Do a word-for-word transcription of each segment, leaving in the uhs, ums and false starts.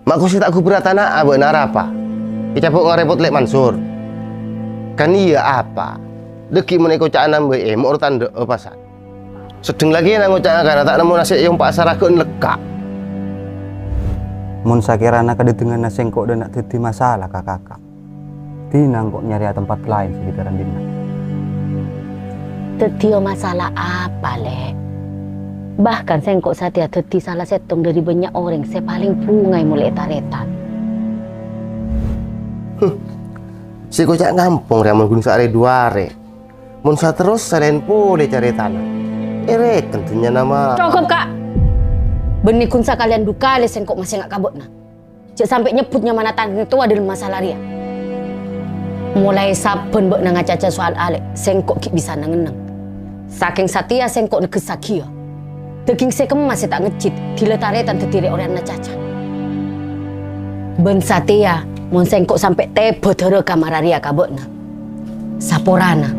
Ma' kosè ta' ghubâr atana'a bâ'na arapa? Ècabâ' ngarèpot Lè' Mansur. Kan iyâ apa? Dhâggi' mon èkoca'an ambâ' è mo'or tandhâ'â pasat. Seddheng lakèna ngoca' ngakana ta' nemmo nasè' èompa' saraghân lekka'. Mon sakèrana kadhâddhânganna sèngko' dâ' enna' dhâddhi masalah ka kaka', dina engko' nyarèya tempat laèn sakitaran dhinna'. Dhâddhiyâ masalah apa, Lè'? Bahkan sèngko' satèya dhâddhi sala sèttong dhâri bânnya' orèng sè palèng bhungaè molè è tarètan. Huh. Sè koca' ngampong rèya mon ghun saarè du arè. Mon saterros salèn polè carètana. Èrèken dhunnyana ma. Cokop, Ka'! Bânnè ghun sakalèyan du kalè sèngko' masènga' ka bâ'na. Jhâ' sampè' nyebbhut nyamana tang towa dâlem masalah rèya. Molaè sabbhân bâ'na ngacaca soal Alè', sèngko' ghi' bisa neng-enneng. Sakèng satèya sèngko' negghessaghiyâ. Dhâging sè kemma sè ta' ngejjhit, ghilâ tarètan dhâddhi rè-orèyanna caca. Bân satèya, mon sèngko' sampè' tèbâ dârâ ka mara rèya ka bâ'na. Saporana,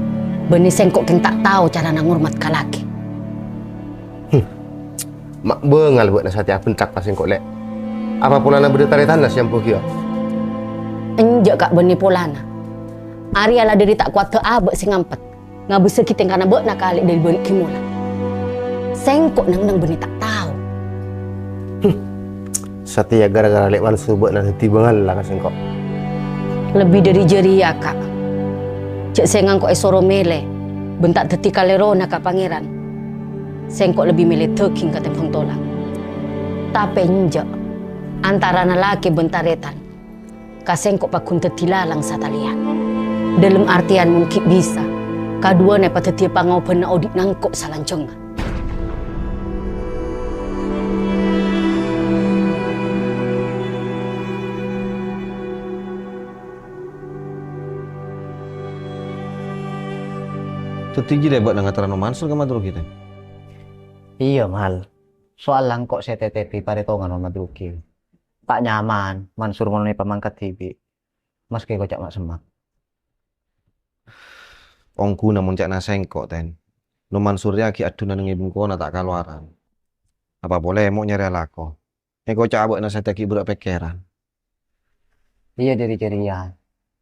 bânnè sèngko' kèng ta' tao carana ngormat ka lakè. Hmm. Ma' bângal bâ'na satèya bhentak ka sèngko', Lè'. Apa polana bâdâ tarètanna sè ambu ghiyâ? Enjâ', Ka', bânnè polana. Arèya la dhâri ta' kowaddhâ abâ' sè ngampet. Ngabâssaghi tèngkana bâ'na ka Alè' dhâri bâli' ghi' mola. Sèngko' neng-enneng bânnè ta' tao. Hmm. Satèya ghârâ-ghârâ Lè' Mansur bâ'na dhâddhi bângalla ka sèngko'. Lebbi dhâri jârèya, Ka'. Jhâ' sè ngangko' èsoro mèlè, bân ta' dhâddhi kalèrona ka Pangèran. Sèngko' lebbi mèlè dhâging katèmbhâng tolang. Tapè enjâ', antarana lakè bân tarètan, ka sèngko' pagghun dhâddhi lalang satalèyan. Dâlem artèyan mon ghi' bisa, kaduwâna èpadhâddhiyâ pangobâna odi' nangko' salanjhângnga. Dhâddhi jârèya bâ'na ngaterrana Mansur ka Madruki, Tèn? Iyâ, Mal. Soal langko' sè ètètèbhi parètongan Madruki. Ta' nyaman, Mansur mon èpamangkat dhibi', maskè koca' ma'-, semma'. Ongghuna mon ca'na sèngko', Tèn. No Mansur rèya ghi' aduna neng è bengkona ta' kalowaran. Apa polè mo' nyarè alako. Èkoca' abâ'na satèya ghi' bârâ' pèkkèran. Iyâ, dhâri jârèya,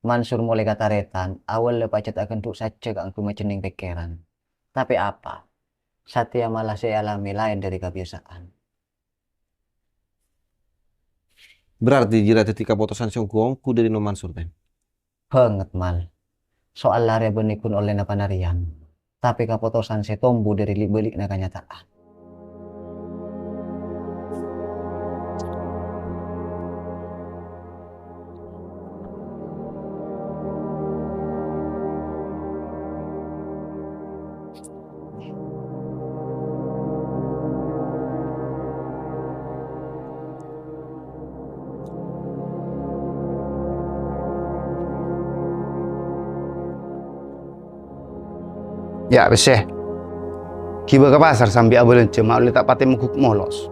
Mansur molè ka tarètan, awwâlla pajhât aghândhu' sajjhâ kaangghuy majhennèng pèkkèran. Tapè apa? Satèya mala sè èalamè laèn dhâri kabiyasaan. Berarti jârèya dhâddhi kapotosan sè ongghu-ongghu dhâri No Mansur, Tèn? Bângèt, Mal. Soal la rèya bânnè ghun ollèna panarèyan, tapè kapotosan sè tombu dhâri li'-bâli'na kanyata'an. Yâ', pèssè. Ghibâ ka pasar sambi abâlânjhâ, ma' ollè ta' patè mogghuk molos.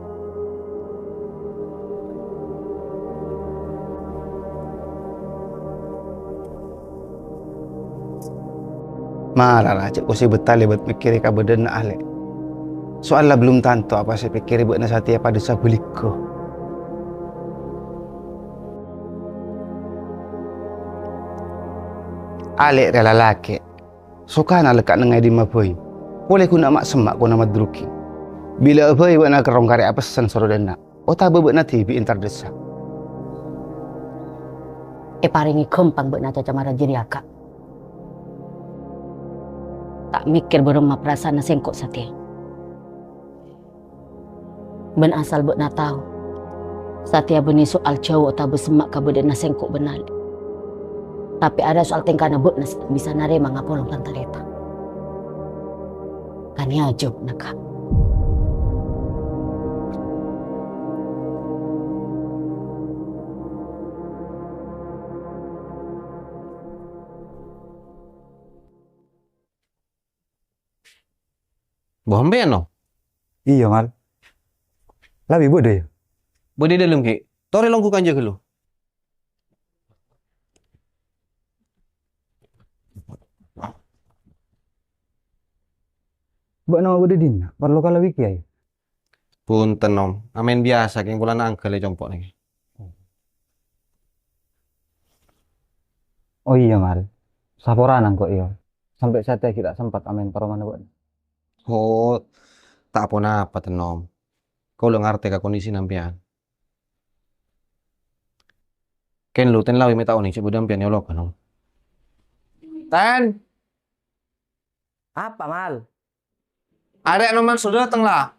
Mara la, jhâ' kosè betta lèbât mèkkèrè kabâdâ'ânna Alè'. Soal la bellum tanto apa sè èpèkkèrè bâ'na satèya padâ sabhâligghâ. Alè' rèya lalakè', sokana lekka' nengnga'è dimma bhâi, polè ghun ma'-semma' kona Madruki. Bilâ'â bhâi bâ'na kerrong karè apessen soro dâ' enna'. Otabâ bâ'na dhibi' entar dessa'? Èparèngè ghâmpang bâ'na caca mara jârèya, Ka'. Ta' mèkkèr bârâmma parasaanna sèngko' satèya. Bân asal bâ'na tao, satèya bânnè soal jhâu otabâ semma' kabâdâ'ânna sèngko' bân Alè'. Tapè arèya soal tèngkana bâ'na sè ta' bisa narèma ngapolong tan-tarètan. Tanèya jhâuna, Ka'. Bâ, sampèyan, no? Iyâ, Mal. Labi bâdâ, yâ? Bâdâ è dâlem, Ki. Torè longghu kanja ghâllu. Bâ'na ma' bâdâ dinna', parlo kalabi kèya, yâ? Bhunten, Nom. Amèn biyasa, kèng polana angghâl è compo' nèka. Oh iyâ, Mal. Saporana engko' iyâ. Sampè' satèya ghi' ta' sempat amèn paromana bâ'na. Oh, ta' ponapa, Ten, Nom. Kaulâ ngartè ka kondisi sampèyan. Kèng lu, Ten, la wè mè' ta' onèng cè' bâdâ sampèyan è ologhâ, Nom. Ten! Apa, Mal? Arè' Nom Mansur dâteng, la.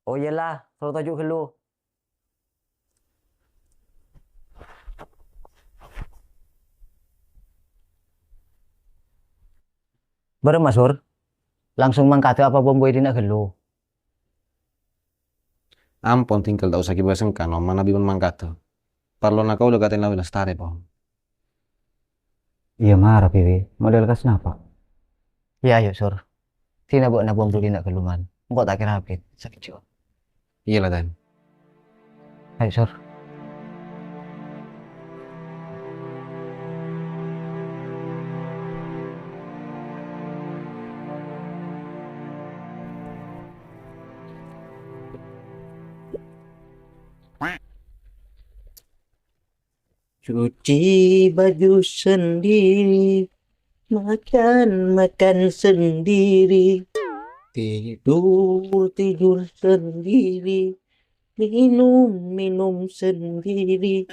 Oh iyâ, la, soro toju' ghâllu. Bârâmma, Sur? Langsung mangkadhâ apa bâ'na è dinna' ghâllu? Ampon, tinggal ta' osa ghibâ sengka, Nom, manabi mon mangkadhâ. Parlona kaulâ ka Ten la wè lastarè, pon. Iyâ, mara, Bibi. Model kas napa? Iyâ, ayo, Sur. Dinna' bâ'na bâ'na è dinna' ghâllu, Mal. Engko' ta' kèra abit. Sakejjhâ'. Iyâ la, Tan. Ayo, Sur. Cuci baju sendiri, makan, makan sendiri, tidur, tidur sendiri, minum, minum sendiri.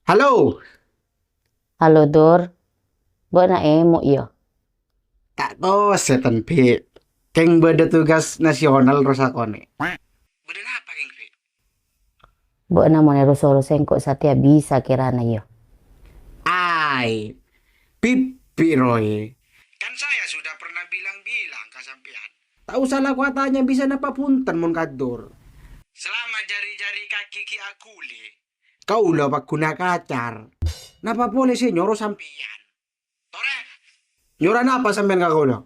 Halo. Halo, Dur. Bâ'na èmo', yâ? Ta' kosè, Tan, Bi'. Kèng bâdâ tugas nasional rosa konè'. Bâdâ napa, kèng, Bi'? Bâ'na mon èro-soro sèngko' satèya bisa kèrana, yâ? Ai, Bibi, Roy. Kan saya sudah pernah bilang-bilang ka sampèyan. Ta' osa lako atanya bisa napa bhunten mon ka Dur. Selama jari-jari kaki ghi' aghuli, kaulâ paggun akacar. Napa polè sè nyoro sampèyan? Torè, nyoro napa sampèyan ka kaulâ?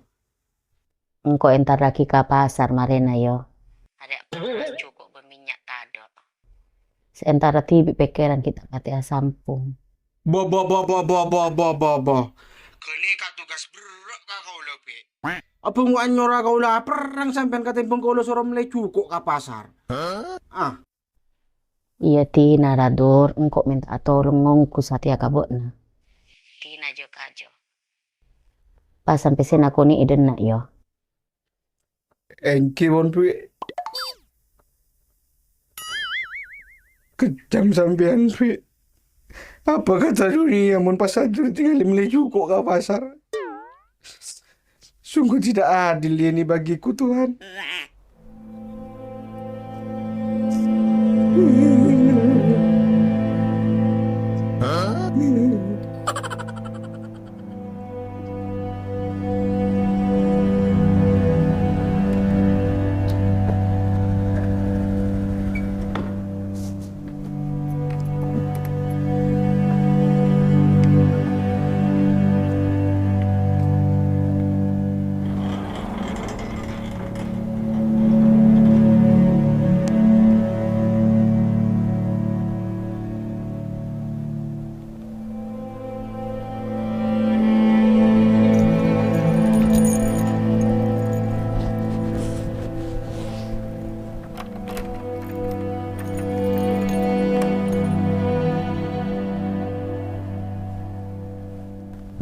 Engko' èntarraghi ka pasar marèna, yâ. Arè' pas jhuko' bân mènnya' tadâ'. Sè èntara dhibi' pèkkèran ghi' ta' patè asampong. Bo, bo, bo, bo. Ghânèka tugas berrâ' ka kaulâ, Bi'. Abhângo'an nyoro kaulâ aperrang sampèyan katèmbhâng kaulâ soro mellè jhuko' ka pasar. Ah. Iyâ, dinara, Dur, engko' mènta'a tolong ngongghu satèya ka bâ'na. Dina jâ-kajâ. Pas sampè' sè nakonè' è dhinna', yâ. Èngghi, pon, Bi'. Kejam sampèyan, Bi'. Apa kata dunia mon pas Dur ètinggalè mellè jhuko' ka pasar? Sungguh tidak adil ini bagiku, Tuhan.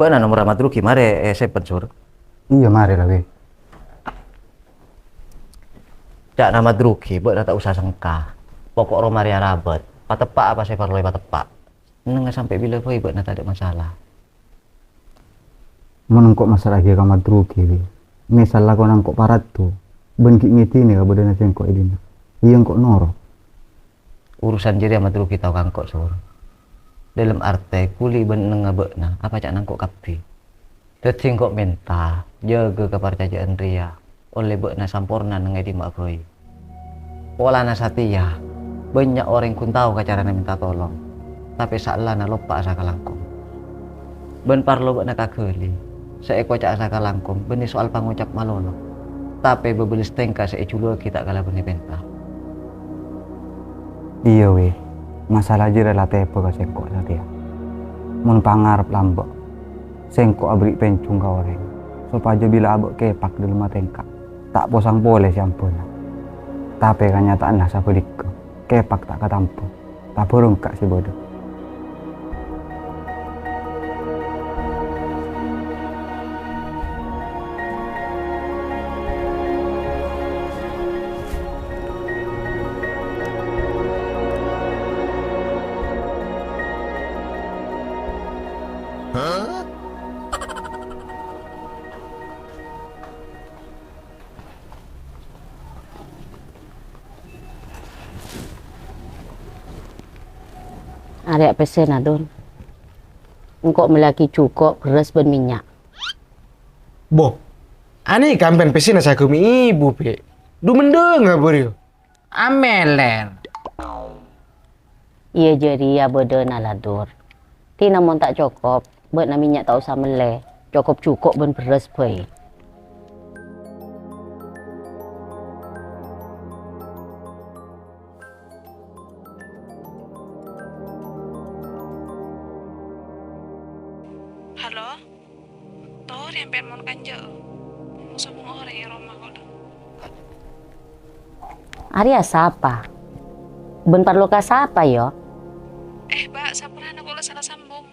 Bâ'na nomorra Madrugi marè, eh, èsèmpen, Sur? Iyâ, marè la, Bi'. Ca'na Madrugi, bâ'na ta' osa sengka. Poko' rowa marè arabât. Pateppa'a apa sè parlo èpateppa'. Nèngnga sampè' bilâ bhâi bâ'na tadâ' masalah. Mon engko' masala'aghi ka Madrugi, Bi'. Mèsal lakona engko' paraddu, bân ghi' ngèdinè kabâdâ'ânna sèngko' è dinna'. Iyâ, engko' noro'. Urusan jârèya Madrugi tao ka engko', Sur. Dâlem artè, ghuli bân nèngnga bâ'na, apa ca'na engko' kabbhi. Dhâddhi engko' mènta, jâgâ kaparcajâ'ân rèya, ollè bâ'na samporna nèngnga è dimma'a bhâi. Polana satèya, bânnya' orèng ghun tao ka carana mènta tolong, tapè saellana loppa'a sakalangkong. Bân parlo bâ'na kaghâli, sè èkoca'a sakalangkong bânnè soal pangocap malolo, tapè bâbâles tèngka sè èjhuluwaghi ta' kalabân èpènta. Iyâ, Wi. Masalah jârèya la tèbâ ka sèngko' satèya. Mon pangarep lambâ', sèngko' aberri' pènjhung ka orèng, sopajâ bilâ abâ' kèpak dâlemma tèngka, ta' posang polè sè ambâna. Tapè kanyata'anna sabhâligghâ, kèpak ta' katampa, tabârângka sè bâdâ. Arèya pèssèna, Dun. Engko' mellèyaghi jhuko', bherrâs bân mènnya'. Bo, anèka sampèyan pèssèna sè aghâbây èbhu, Bhi'. Dhu mendhângnga bâriyâ. Amèlèr. Iyâ jârèya bâdâna la, Dur. Dina mon ta' cokop, bâ'na mènnya' ta' osa mellè, cokop jhuko' bân bherrâs bhâi. Halo? Torè sampèyan mon kanjâ'â. Moso bhung orèng è roma kaulâ. Arèya sapa? Bân parlo ka sapa, yâ? Eh, Bâ', saporana kaulâ sala sambung.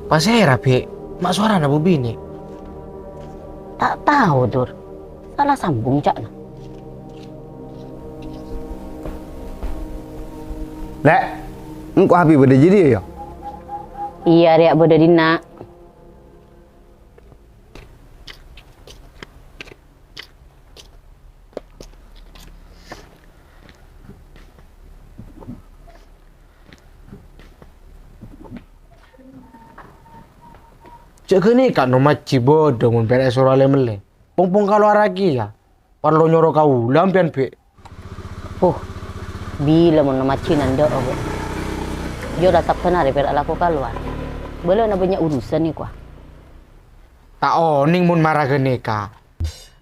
Pasèra, Bhi'? Ma' sowarana bu binè'? Ta' tao, Dur. Sala sambung ca'na. Lè', engko' Habib bâdâ è dâri, yâ? Iyâ, rèya bâdâ dhinna'. Jhâ' ghânèka, No Majhi bâdâ mon pèra' èsoro alè-mellè. Pong-pong kalowara kèya. Parlo nyoro kaulâ sampèyan, Bhi'. Huh, bilâ mon No Majhi nandhâ'â, Bu? Jhâ' la tabbhân arè pèra' lako kalowar. Bâlâna bânnya' urusan, èkowa. Ta' onèng mon mara ghânèka.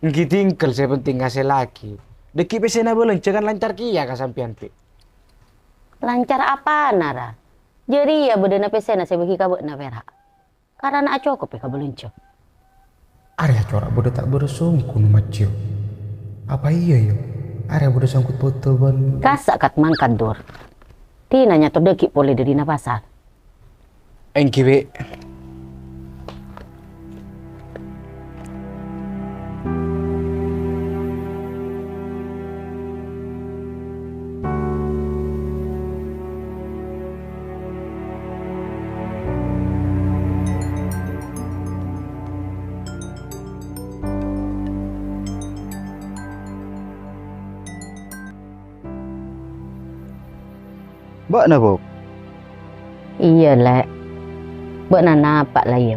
Èngghi tinggal sè penting ngasèllaghi. Dâgghi' pèssèna bâlânjhâ kan lancar kèya ka sampèyan, Bhi'. Lancar apana, ra? Jârèya bâdâna pèssèna sè èbâghi ka bâ'na pèra'. Karana acokop è ka bâlânjhâ. Arèya cora' bâdâ ta' bârâs ongghu, No Majhi. Apa iyâ, yâ? Arèya bâdâ sangkut pautol bân kassa' kat-mangkat, Dur. Dina nyator dâgghi' polè dâri na pasar. Èngghi, Bhi'. Bâ'na, Pok? Iyâ, Lè'. Bâ'na napa, la iyâ?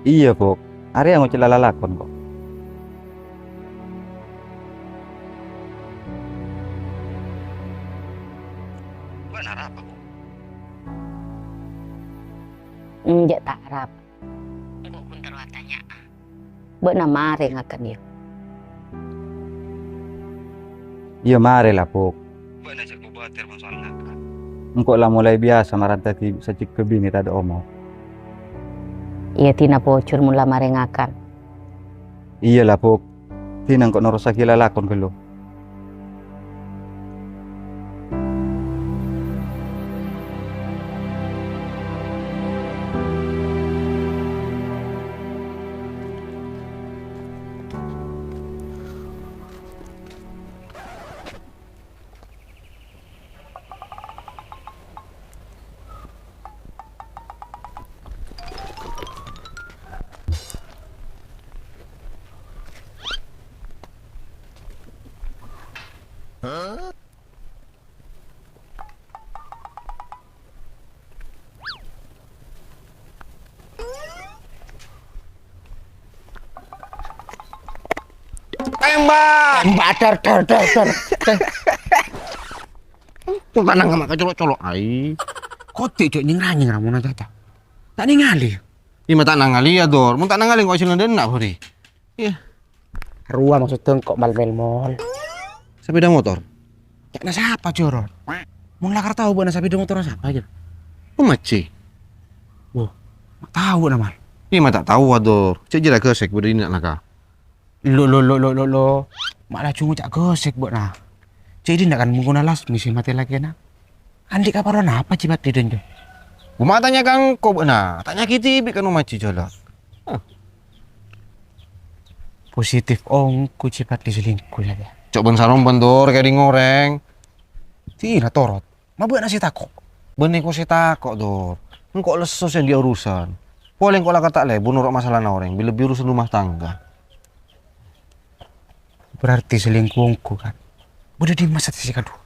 Iyâ, Pok. Arèya ngocèla lalakon, kok. Bâ'na arapa, Pok? Enjâ' ta' arapa. Engko' bhunter atanya'a. Bâ'na marè ngakan, yâ? Iyâ, marè la, Pok. Bâ'na jhâ' kobâtèr mon soal ngakan. Engko' la molaè biyasa marantè dhibi' sajjhegghâ binè tadâ' omor. Iyâ, dina pojhur mon la marè ngakan. Iyâ la, Pok. Dina engko' norossaghi lalakon ghâllu. Tembak! Tembak, dar, dar, dar, dar. Kok tanang sama kacolok-colok, ai. Kok tidak nyeng-ranyeng ramona tata? Tak ningali. Iyâ, ma' ta' nangalè, yâ, Dor. Mon ta' nangalè, kok hasilna dâ' enna', Bori. Iyâ. Rowa maksodda engko' mal-mèl mol. Sapèda motor. Ca'na sapa, Jor? Mon lakar tao bâ'na sapèda motor sapa, Jor? Om Aji. Wo, ma' tao bâ'na, Mal? Iyâ, ma' ta' tao, Dor. Cè' jârèya ghâsèk bâdâ dinna' naka. Lo, lo, lo, lo, lo, lo. Ma' laju ngoca' ghâsèk bâ'na. Cè' dinna' kan mongkona Lasmi sè matè lakèna. Andi' kaparlowan apa, Ji Padli, Don, Jor? Gu ma' tanya ka engko' bâ'na. Ta' nyakètè bi' kan Om Aji jâlâ. Hah. Positif ongghu, Ji Padli, selingkuh saja. Cok bân saromban, Dor, kèdhing orèng. Sila torot. Ma' bâ'na sè tako'? Bânnè ko sè tako', Dor. Engko' lesso sè andi' urusan. Polè engko' la ta' lebur noro' masalana orèng, bi' lebbi urusan rumah tangga. Berarti selingkuh ongghu, kan? Bâdâ dimma satèya sè kaduwâ?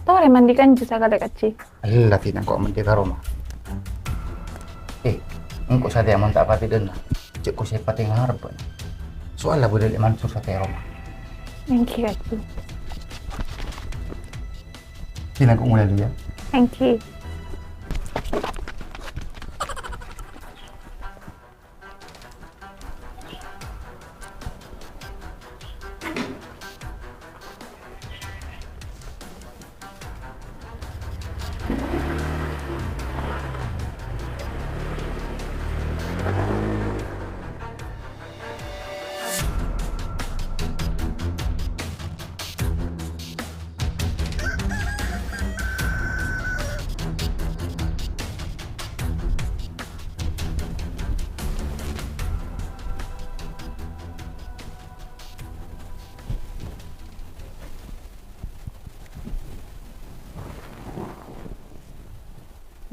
Torè mandi kanjâ sakalè, Kaji. Ella, Tina, engko' mandi ka roma. Eh, engko' satèya mon ta' patè dâna. Cè' ko sè patè ngarep, bân. Soalla bâdâ Lè' Mansur satèya roma. Engghi, Kaji. Tina, engko' molè dulu, yâ. Engghi.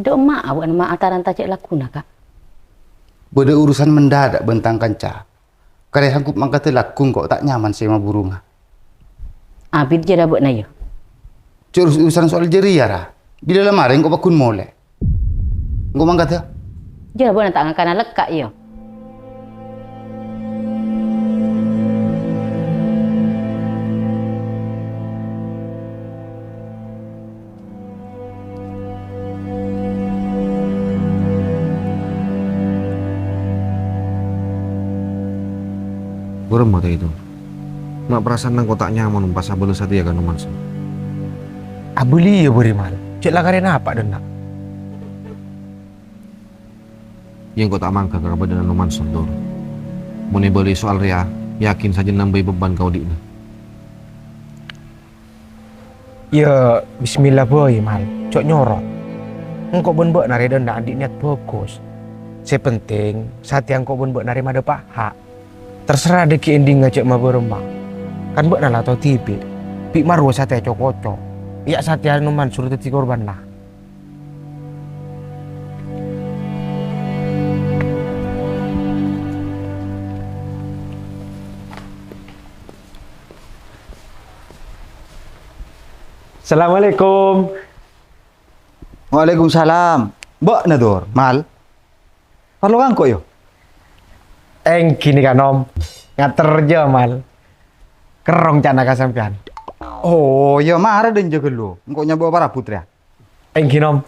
Dâ' emma'a bâ'na ma' ataranta cè' lagghuna, Ka'? Bâdâ urusan mendadak bân tang kanca. Karè sanggup mangkada lagghu engko' ta' nyaman sè maburungnga. Abit jârèya bâ'na, yâ? Cè' urus-urusan soal jârèya, ra. Bilâ la marè engko' pagghun molè. Engko' mangkada. Jârèya bâ'na ta' ngakana lekka', yâ? Bârâmma ta' èdhung? Ma' parasa'an engko' ta' nyaman pas abâlâ satèya ka Om Mansur. Abâli, yâ, bâri' Mal. Cè' la karè napa, dâ' enna'? Yâ, engko' ta' mangghâ ka kabâdâ'ânna Om Mansur, Dor. Mon èbâli soal rèya, yakin sajân nambâi beban ka odi'na. Yâ, bismillah bhâi, Mal. Cok nyorot. Engko' bân bâ'na rè dâ' enna' andi' niyat bhâghus. Sè penting, satèya engko' bân bâ'na rè madâpa' ha'. Terserah dâggi' endingnga jhâ' mabârâmma. Kan bâ'na la tao dhibi'. Bi' marowa satèya co-koco. Iyâ satèya Om Mansur dhâddhi korbanna. Assalamualaikum. Waalaikumsalam. Bâ'na, Dor, Mal. Parlo ka engko', yâ? Engghi nèka, Nom. Ngater jhâ', Mal. Kerrong ca'na ka sampèyan. Oh, yâ, mara dâ' enjâ' ghâllu. Engko' nyabâ' parabut, rèya. Engghi, Nom.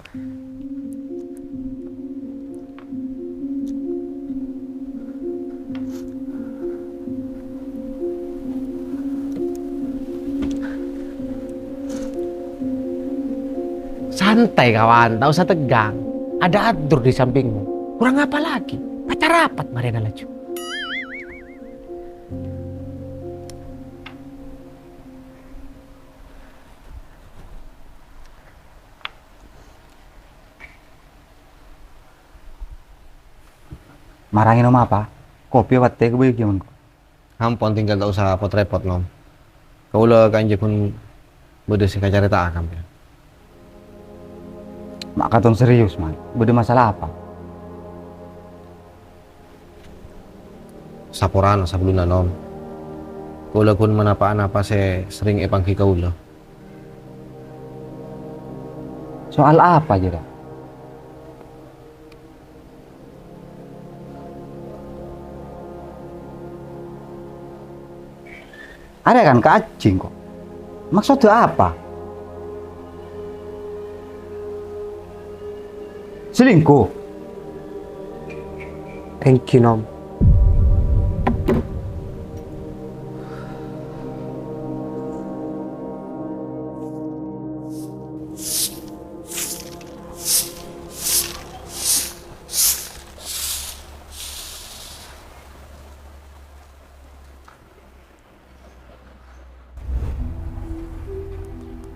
Santai, kawan, ta' osa tegang. Ada Adur di sampingmu. Kurang apa lagi? Pacar rapat marèna laju. Mara ngènom apa? Kopi apa tè ghâbây ghi' mon engko'? Ampon, tinggal ta' osa pot-repot, Nom. Kaulâ kanjâ ghun bâdâ sè èkacarèta'a ka sampèyan. Ma' katon serius, Man. Bâdâ masalah apa? Saporana sabellunna, Nom. Kaulâ ghun manapa-napa sè serrèng èpangghi kaulâ. Soal apa, jârèya? Arèya kan kaaji'na, kok. Maksodda apa? Selingkuh? Thank you, Nom.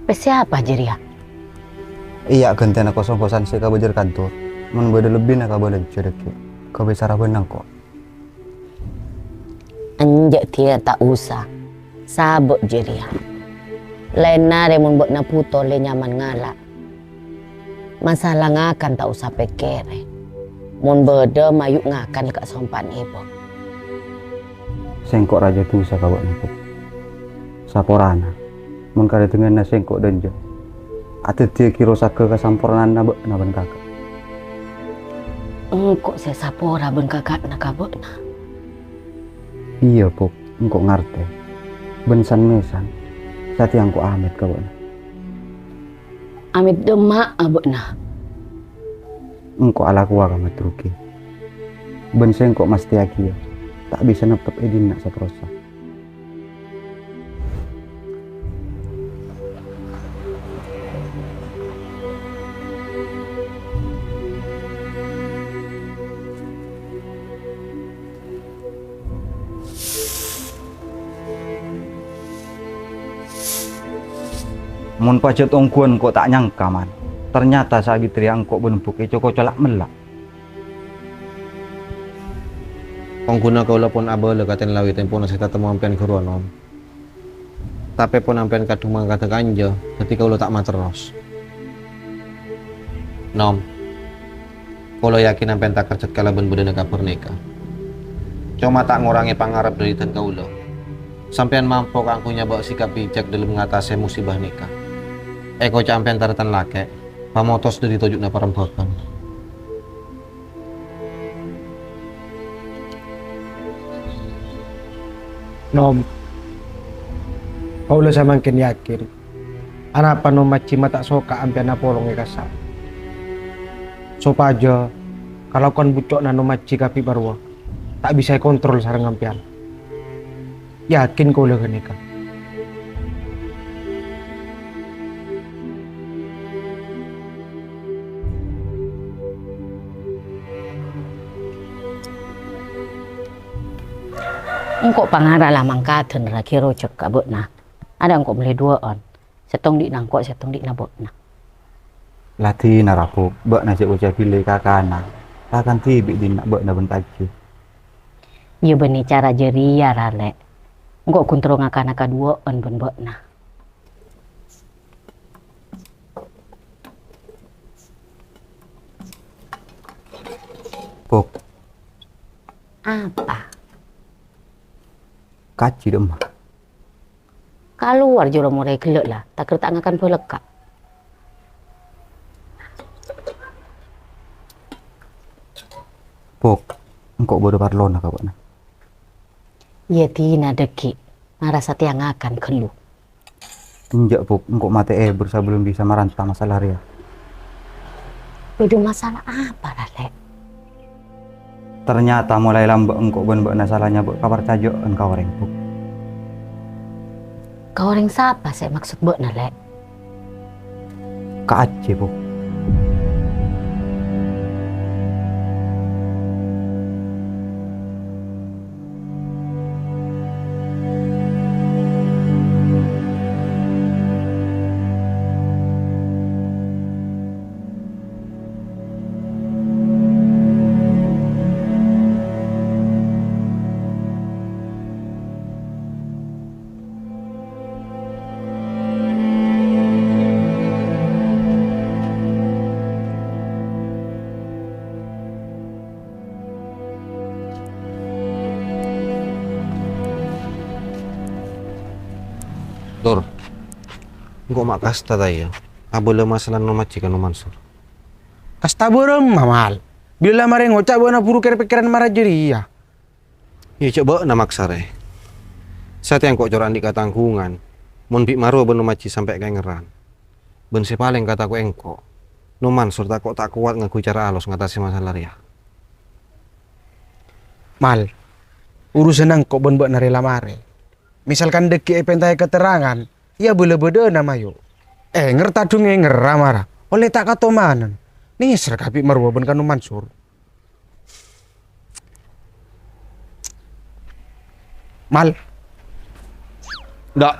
Pèssè apa jârèya? Iyâ, ghântèna kos-ongkosan sè èkabâjâr kantor. Mon bâdâ lebbina ka bâlânjhâ dhâggi', ghâbây sara bân engko'. Enjâ' dhiyâ ta' osa. Sabâ' jârèya. Laènna rè mon bâ'na bhuto lè nyaman ngala'. Masalah ngakan ta' osa pèkkèrè. Mon bâdâ, mayu' ngakan lè kasompa'an èbâ. Sèngko' rajâ dhusa ka bâ'na, Pok. Saporana, mon kadhâddhiyânna sèngko' dânjâ, adhâddhiyâghi rosaghâ kasampornaanna bâ'na bân kaka'. Engko' sè sapora bân kaka'na ka bâ'na. Iyâ, Pok, engko' ngartè. Bân san-mèsan, satèya engko' amèt ka bâ'na. Amèt dâ' emma'a bâ'na. Engko' alakowa ka Madrugi. Bân sèngko' mastèyaghi, yâ, ta' bisa neppet è dinna' saterrossa. Mon pajhât ongghuwân engko' ta' nyangka, Man. Ternyata saabit rèya engko' bân Buk èco-koco la'-mella'. Ongghuna kaulâ pon abâlâ ka ten-lawi tempona sè tatemmo ampèyan ghâruwa, Nom. Tapè pon ampèyan kadhung mangkada kanja, dhâddhi kaulâ ta' materros. Nom, kaulâ yakin ampèyan ta' kerjhât kalabân bâdâna kabhâr nèka. Coma ta' ngorangè pangarep dhâri dân kaulâ. Sampèyan mampo kaangghuy nyabâ' sikap bijak dhâlem ngatasè musibâ nèka. Èkoca' ampèyan tarètan lakè', pamotos dhâri toju'na parembhâghân. Nom, kaulâ samangkèn yakin, anapa Nom Majhi ma' ta' soka ampèyan apolong è kassa'. Sopajâ kalakowan bucco'na Nom Majhi kabbhi bârowa ta' bisa èkontrol sareng ampèyan. Yakin kaulâ ghânèka. Engko' pangara la mangkadhân raghi rojhâk ka bâ'na. Adâ' engko' mellè duwâ'ân. Sèttong dhi' nangko', sèttong dhi' nabâ'na. La dinara, Buk, bâ'na jhâ' ngoca' bilâi kakana. Rakan dhibi' dinna' bâ'na bân Taji. Iyâ bânnè cara jârèya, ra, Lè'. Engko' ghun terro ngakana kaduwâ'ân bân bâ'na. Buk. Apa? Kaji, Dâ' Emma. Kalowar jârâ morè ghellâ' la, taghâr ta' ngakan bâlâkka'. Buk, engko' bâdâ parlona ka bâ'na. Iyâ dinah dhâggi', mara satèya ngakan ghâllu. Enjâ', Buk, engko' matè èbur sabellun bisa maranta masalah rèya. Bâdâ masalah apa, ra, Lè'? Ternyata molaè lambâ' engko' bân bâ'na sala nyabâ' kaparcajâ'ân ka orèng, Buk. Ka orèng sapa sè èmaksod bâ'na, Lè'? Ka Ajjhi, Buk. Dur, engko' ma' kasta, ta' iyâ? Abâlâ masalah Nom Ajjhi ka Nom Mansur. Kasta bârâmma, Mal? Bilâ la marè ngoca' bâ'na buru kèr-pèkkèran mara jârèya. Iyâ, jhâ' bâ'na maksa, rè. Satèya engko' cora' andi' katangghungan, mon bi' marowa bân Nom Ajjhi sampè' ka èngerran. Bân sè palèng katako'è engko', No Mansur tako' ta' kowat ngangghuy cara alos ngatase masalah reya. Mal, urusanna engko' ban ba'na rè la marè. Misalkan dhâggi' èpèntaè katerrangan, iyâ bâlâ bâdâna mayu. Ènger ta' dhu ngèngerra mara, ollè ta' katomanan. Nèser kabbhi marowa ban Kano Mansur. Mal. Ndak.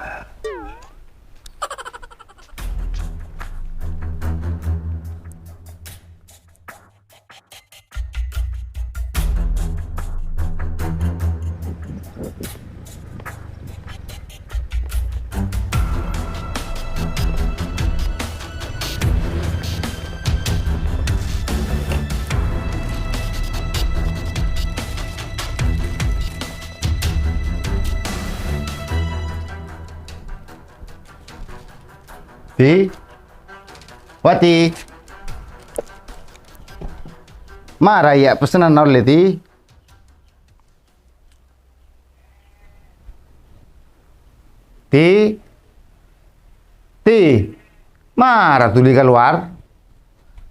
Ti? Wati? Mara iyâ pessennan ollè, Ti? Ti? Ti? Mara dhuli kalowar.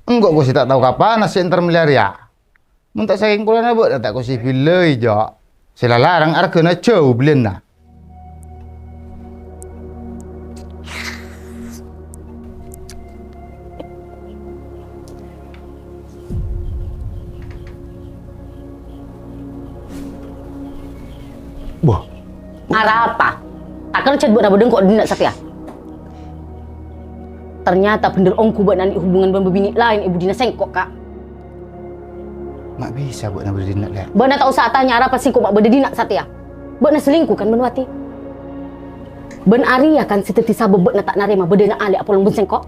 Engko' kosè ta' tao kapana sè entar mellè arèya. Mon ta' sakèng polana bâ'na ta' kosè bilâi, Jo'. Sè la larang arghâna jâu bellina. Wah. Arapa? Ta' kèra cè' bâ'na bâdâ engko' dinna' satèya. Ternyata bhender ongghu bâ'na andi' hubungan bân bâbinè' laèn è budina sèngko', Ka'. Ma' bisa bâ'na bâdâ dinna', Lè'? Bâ'na ta' osa atanya arapa sèngko' ma' bâdâ dinna' satèya. Bâ'na selingkuh, kan, bân Wati? Bân arèya, kan, sè dhâddhi sabâb bâ'na ta' narèma bâdâna Alè' apolong bân sèngko'?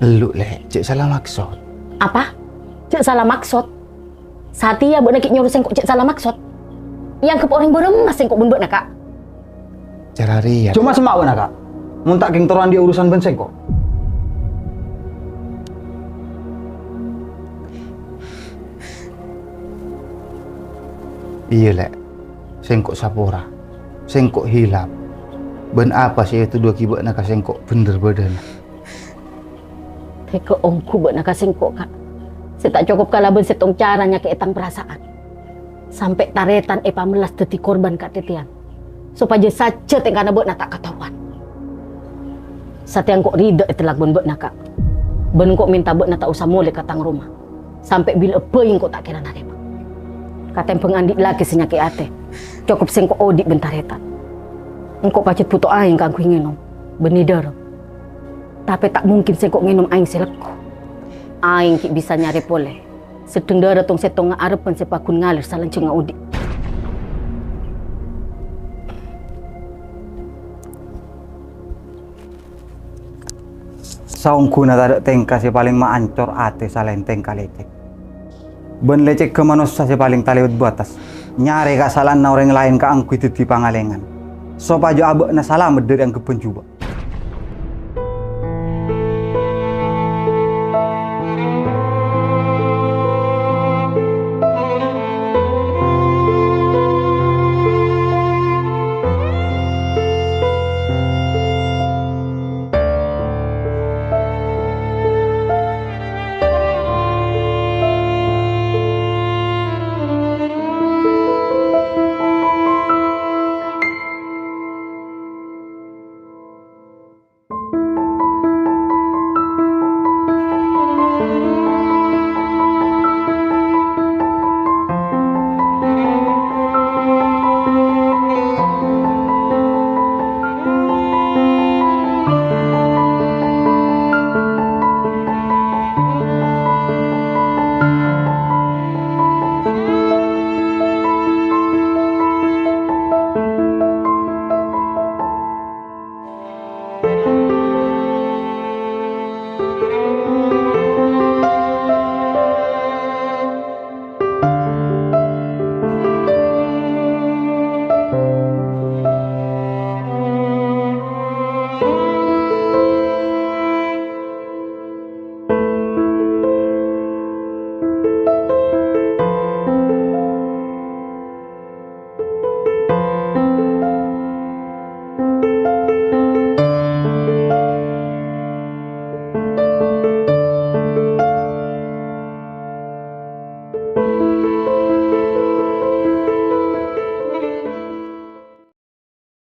Ellu', Lè', jhâ' sala maksod. Apa? Jhâ' sala maksod? Satèya bâ'na ghi' nyoro sèngko' jhâ' sala maksod. Èangghep orèng bârâmma sèngko' bân bâ'na, Ka'? Cara rèya. Coma semma' bâ'na, Ka'. Mon ta' kèng terro andi' urusan bân sèngko'. Iyâ, Lè'. Sèngko' sapora. Sèngko' hilap. Bân apa sè ètodhuwâghi bâ'na ka sèngko' bhender bâdâna. Tèghâ ongghu bâ'na ka sèngko', Ka', sè ta' cokop kalabân sèttong cara nyakè'è tang parasa'an. Sampè' tarètan èpamellas dhâddhi korban katètèyan, sopajâ sajjhâ tèngkana bâ'na ta' kataowan. Satèya engko' rida ètellak bân bâ'na, Ka'. Bân engko' mènta bâ'na ta' osa molè ka tang roma. Sampè' bilâ'â bhâi engko' ta' kèra narèma. Katèmbhâng andi' lakè sè nyakè'è atè, cokop sèngko' odi' bân tarètan. Engko' pajhât bhuto aèng kaangghuy ngènom, bânnè dârâ. Tapè ta' mungkin sèngko' ngènom aèng sè lekko. Aèng ghi' bisa nyarè polè, sedheng dârâ tong-sèttongnga arep bân sè paggun ngalèr salanjhângnga odi'. Saongghuna tadâ' tèngka sè palèng maancor atè salaèn tèngka lècèk. Bân lècèghâ manossa sè palèng talèbât bâtes, nyarè kasala'anna orèng laèn kaangghuy dhâddhi pangalèngan, sopajâ abâ'na salamet dâri angghebbhân jhubâ'.